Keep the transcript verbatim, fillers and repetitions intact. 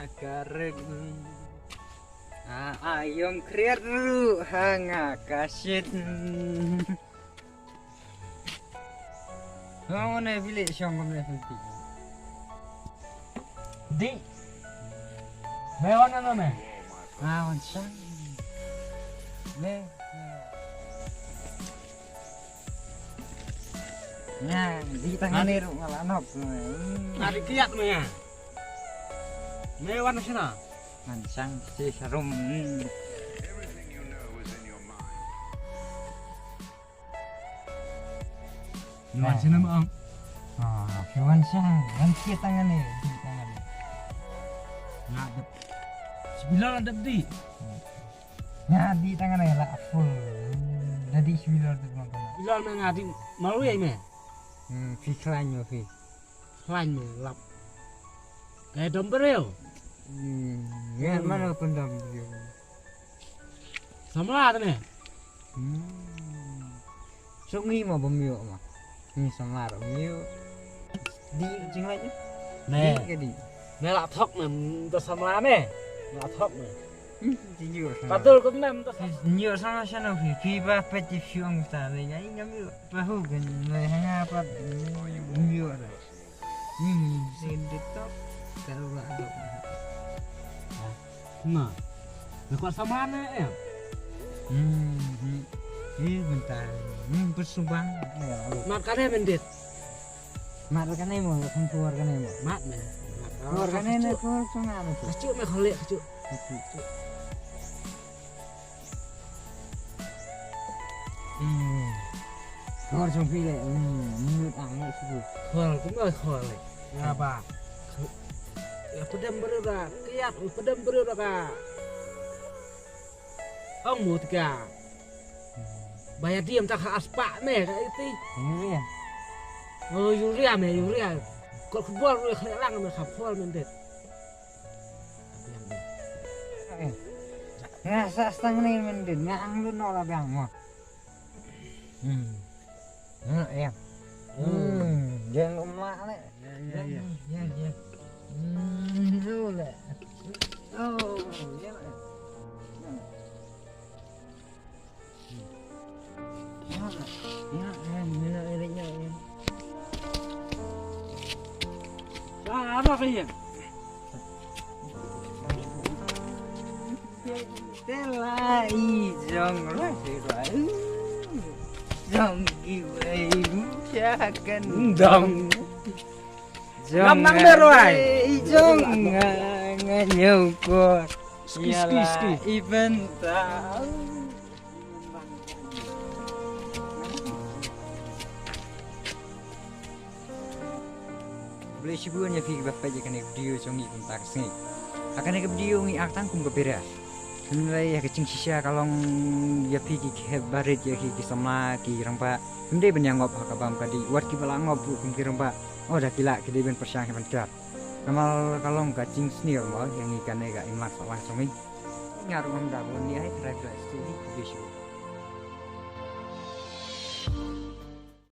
Ka ring. A ayong kriat ruh ha nga ka shit. Nga wan ne bilik shong kumne senti. Di. Me wan ano me? Ah, wan shang. Me. Nga, di tang ane ruh nga la nok. Nga di kiat me nga. Me wan shana? Wan shang si sharum. Wan shana ma ang. Ah, wan shang, wan kiat tang ane, di tang ane. Nga dep. Sebilar dep di. Nga di tang ane la full. Dadi sebilar dep nang. Sebilar me nga di malu ya me. Hmm, phi khlaiñ mo phi. Khlaiñ me lap. Kaei dom briew. Hmm, ngan mano pun dom briew. Samla te me. Hmm. Song ngi mo bom yo mo. Ngi samla ro yo. Di jing lai. Me. Di ke di. Me la thok me, da samla me. La thok me. Hmm, di yo. Patul ko me, da samla. Nyo sama sana fi, fi ba peti fi ong ta le ngai ngam yo. Pahu kan me hanga pa. Nyo. Hmm, sendit tok. Kalau lah dok. Na. Lekor sama ne em. Hmm, hmm. Ih, bentar. Hmm, bersubang. Ya, lu. Mat kane mendit. Mat kane mo, kan keluar kane mo. Mat ne. Keluar kane ne, keluar sungai ne. Kecuk me kholek kecuk. Kecuk. Hmm. Khor jong phi le, hmm, mut ang le shu. Khor, kumba khor le. Nga ba. Ya pedem briew da, kiat pedem briew da ka. Ong mut ka. Ba ya diem ta kha aspa me ka iti. Urea. Oh, urea me, urea. Kol khubor urea khlek lang me khap khol mendit. Nga sa stang ni mendit, nga ang lu no la biang mo. Hmm. Hmm, ya. Hmm, jeng umma ne. Ya, ya, ya. Ya, ya. Hmm, lu le. Oh, ya. Te la i jong la i jong ki wei u sha kan dong. Jong ngam nang ber wai. I jong nga nga nyau ko. Ski, ski, ski. Iban ta. Khublei shibun ïa phi kiba peit ïa kane ka video jong ngi kumta ka sngi. Ha kane ka video ngi act tang kum ka bera. Hynrei ïa ka jingshisha ka long ïa phi ki khep barit ïa ki, ki samla ki rangbah. Kim dei ban ïa ngop ha ka bam ka dih. Wat kiba la ngop ruh kum ki rangbah. Oh da ki lah ki dei ban pyrshang hi ban kat. Namar ka long ka jingsniew mo ïa ngi kane ka Imlang Sahlang jong ngi. Nga ruh ngam da bun ïa hi trai bla stu hi ka video.